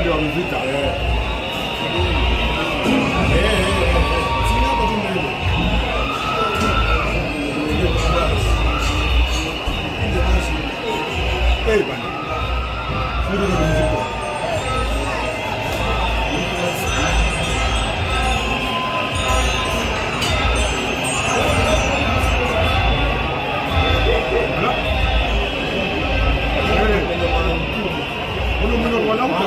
ndio wamefika. Eh. Eh, eh, eh. Si hapa tu mbele. Eh, bana. Fujo ni mzito. Ala. Eh. Ule mwenye wanauka.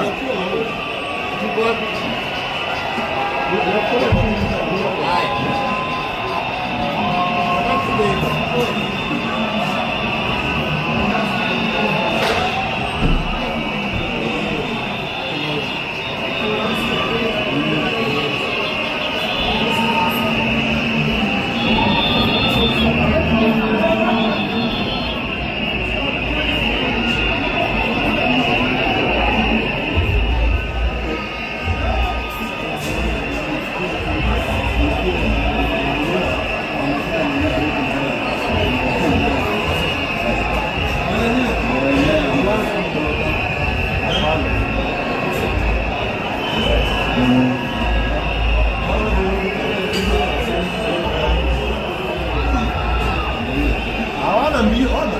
Hawana mbio, ona.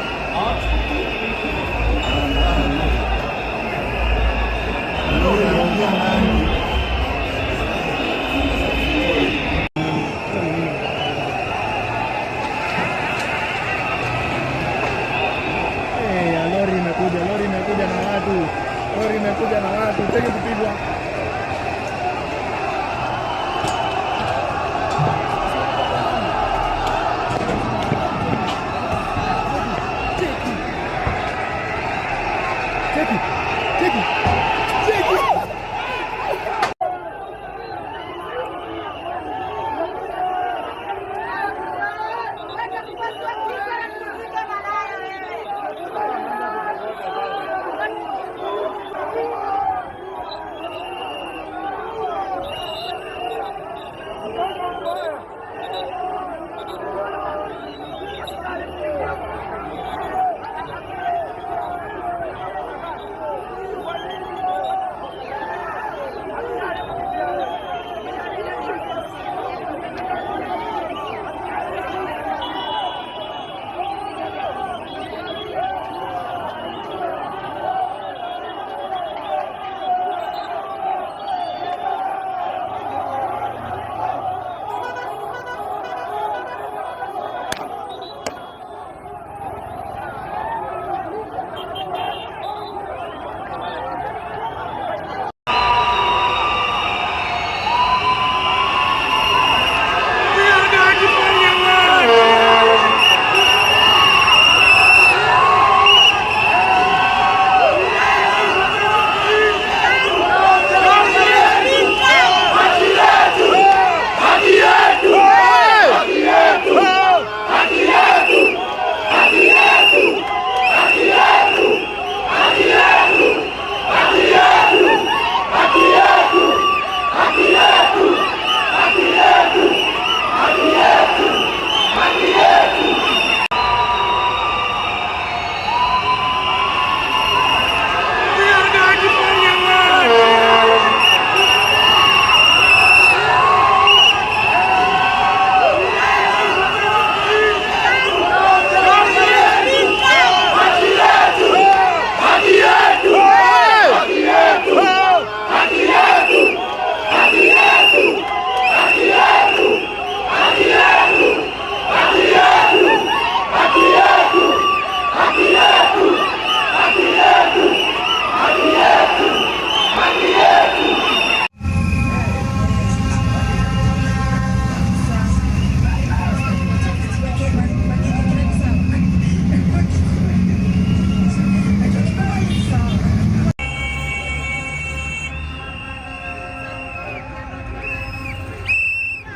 Unaongea nani? Eh, lori imekuja, lori imekuja na watu, lori imekuja na watu, cheki kupigwa. Cheki, cheki, cheki.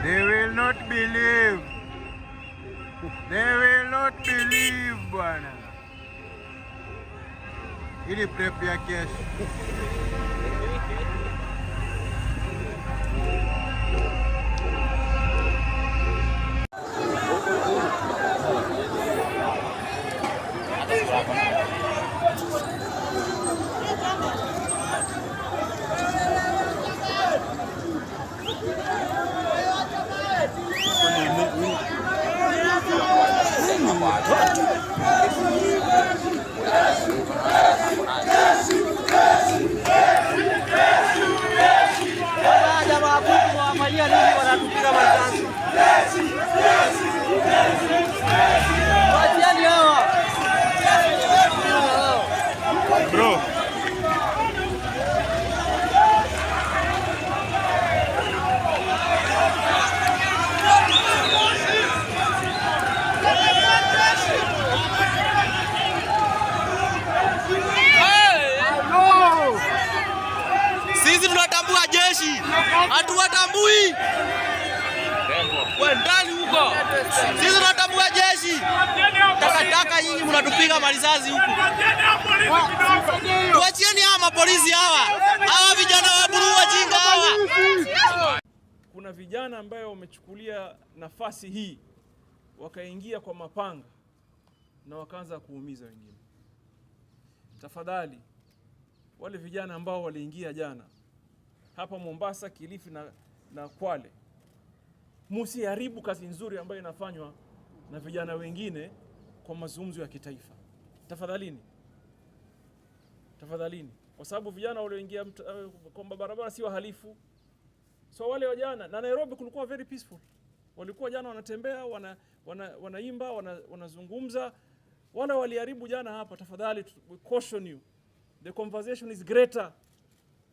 They will not believe. They will not believe bwana. Ili prep ya kesho. Hatuwatambui. Wendani huko. Sisi tunatambua jeshi. Takataka nyinyi mnatupiga marisasi huku. Tuachieni hawa mapolisi hawa. Hawa vijana wa blue wajinga hawa. Kuna vijana ambayo wamechukulia nafasi hii wakaingia kwa mapanga na wakaanza kuumiza wengine. Tafadhali, wale vijana ambao waliingia jana hapa Mombasa, Kilifi na Kwale, musiharibu kazi nzuri ambayo inafanywa na vijana wengine kwa mazungumzo ya kitaifa. Tafadhalini, tafadhalini, kwa sababu vijana walioingia kwa barabara si wahalifu. So wale wa jana na Nairobi kulikuwa very peaceful, walikuwa jana wanatembea, wanaimba, wanazungumza. Wale waliharibu jana hapa, tafadhali, we caution you, the conversation is greater.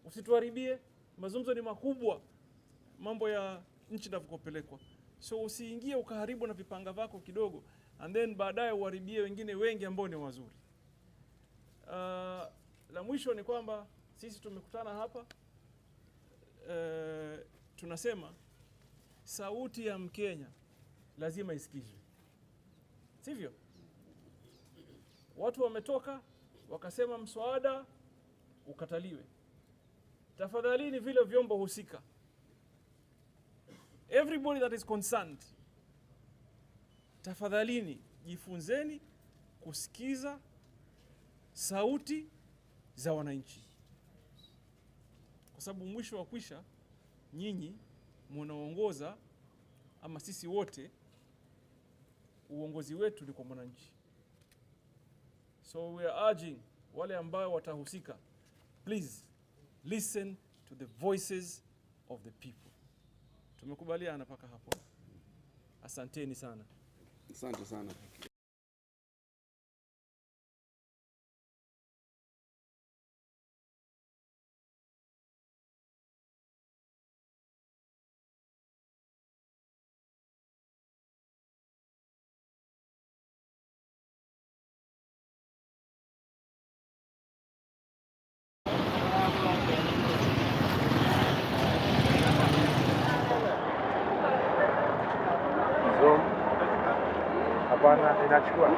Usituharibie, mazungumzo ni makubwa, mambo ya nchi inavyopelekwa. So usiingie ukaharibu na vipanga vako kidogo, and then baadaye uharibie wengine wengi ambao ni wazuri. La mwisho ni kwamba sisi tumekutana hapa, tunasema sauti ya Mkenya lazima isikizwe, sivyo? Watu wametoka wakasema mswada ukataliwe. Tafadhalini vile vyombo husika, everybody that is concerned, tafadhalini jifunzeni kusikiza sauti za wananchi, kwa sababu mwisho wa kwisha nyinyi munaongoza, ama sisi wote uongozi wetu ni kwa mwananchi. So we are urging wale ambao watahusika, please listen to the voices of the people. Tumekubaliana mpaka hapo. Asanteni sana. Asante sana. Zoom. Hapana, inachukua.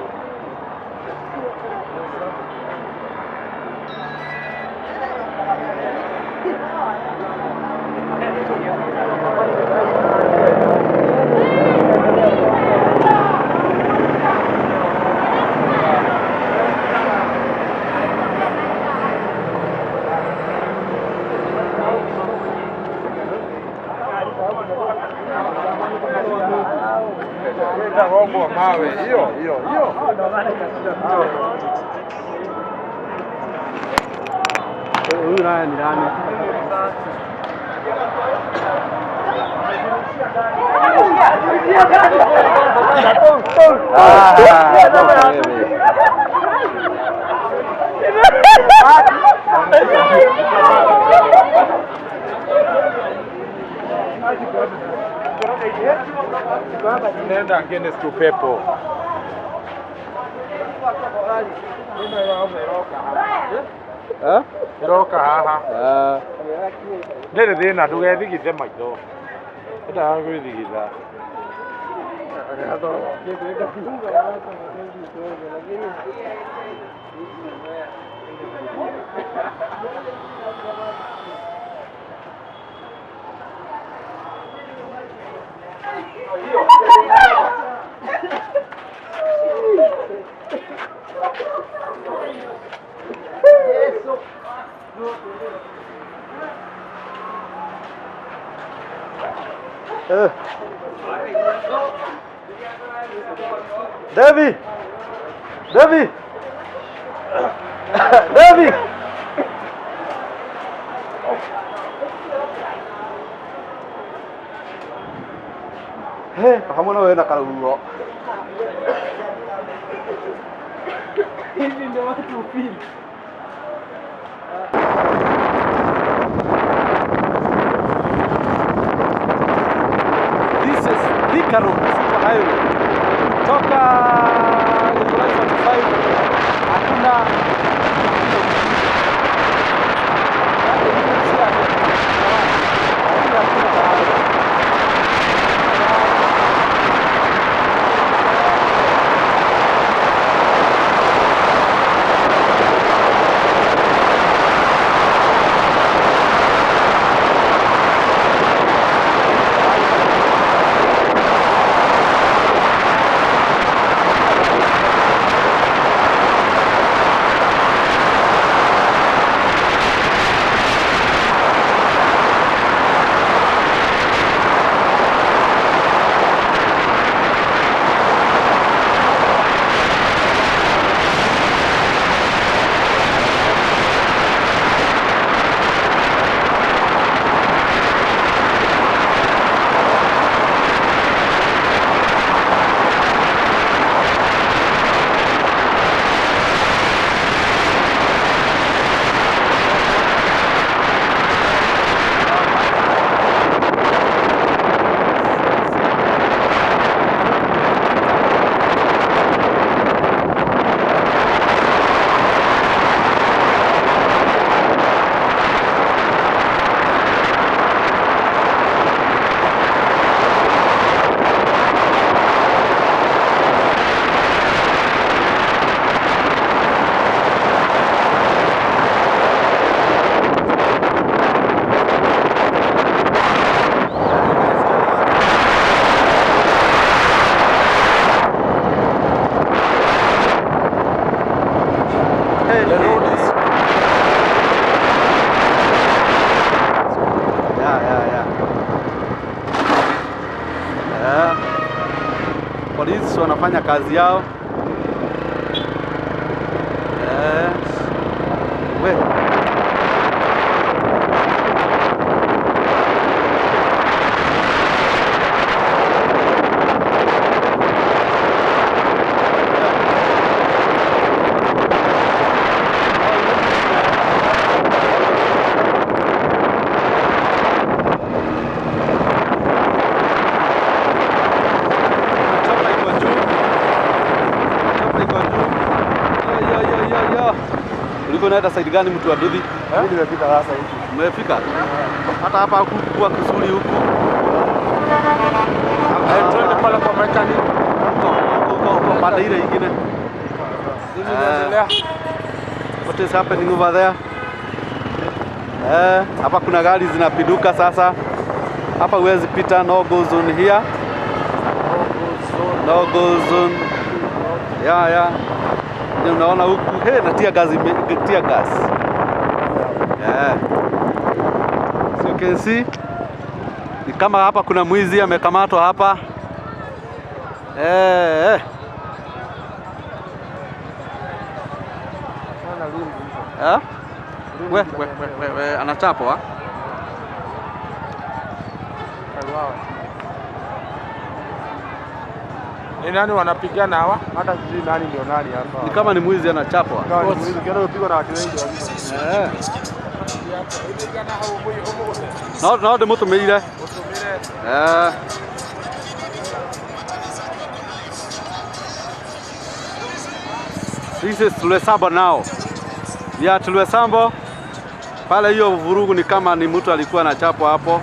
Itagongwa mawe hiyo hiyo hiyo. Huyu naye ni nani? Ah, wewe. Nenda against upepo. Eh? Roka haha. Ah. Ndĩrĩ thĩna ndũgethigithe maitho. Endaga gwĩthigitha. Eh. Devi! Devi! Devi! He, hamwe na wewe na karuhuo. Hivi ndio watu hufeel. This is Thika Road Super Highway. Kutoka Githurai 45 hakuna. Hakuna. wanafanya kazi yao. We. Chapa iko juu. Chapa iko juu. Yo, yo, yo, yo, yo. Ulikuwa unaenda side gani mtu wa nduthi? Mimi nimefika sasa hivi. Umefika? Hata hapa huku kwa kuzuri huku. Twende pale kwa mechanic. Huko huko huko pande ile ingine. Nini inaendelea? What is happening over there? Hapa kuna gari zinapinduka sasa. Hapa huwezi pita, no go zone here. No go zone. Yeah. Ndio unaona huku, hey, na tear gas tear gas. Yeah. So you can see ni kama hapa kuna mwizi amekamatwa hapa. Eh? We, we, we, we, we, anachapwa. Ni nani wanapigana hawa? Hata sijui nani ndio nani hapa. Ni kama ni mwizi anachapwa. Kama ni mwizi, ukienda kupigwa na watu wengi. No, no ndĩmũtũmĩire. Eh. This is Roysambu now. We are at Roysambu. Pale hiyo vurugu ni kama ni mtu alikuwa anachapwa hapo.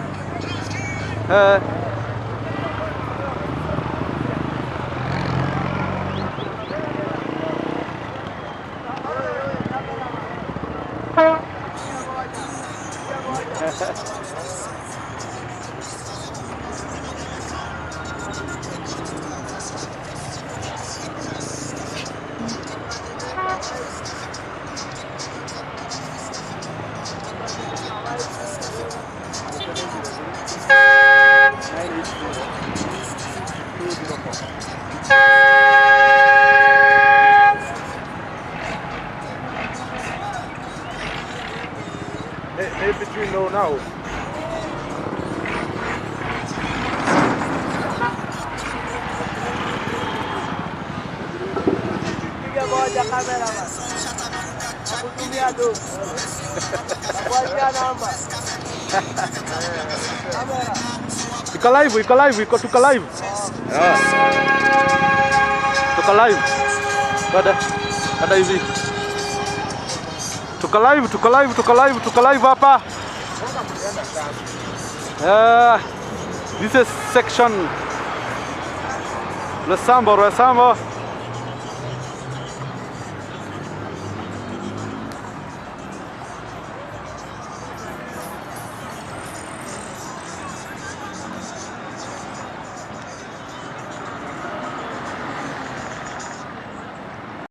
Maybe between now now. Piga moja kamera bana. Nakutumia do. Nakuachia namba. Kamera. Iko live, iko live, iko tuko live. Yeah. Tuko live. Dada. Dada hivi. Tuko live, tuko live, tuko live, tuko live hapa. This is section Roysambu, Roysambu.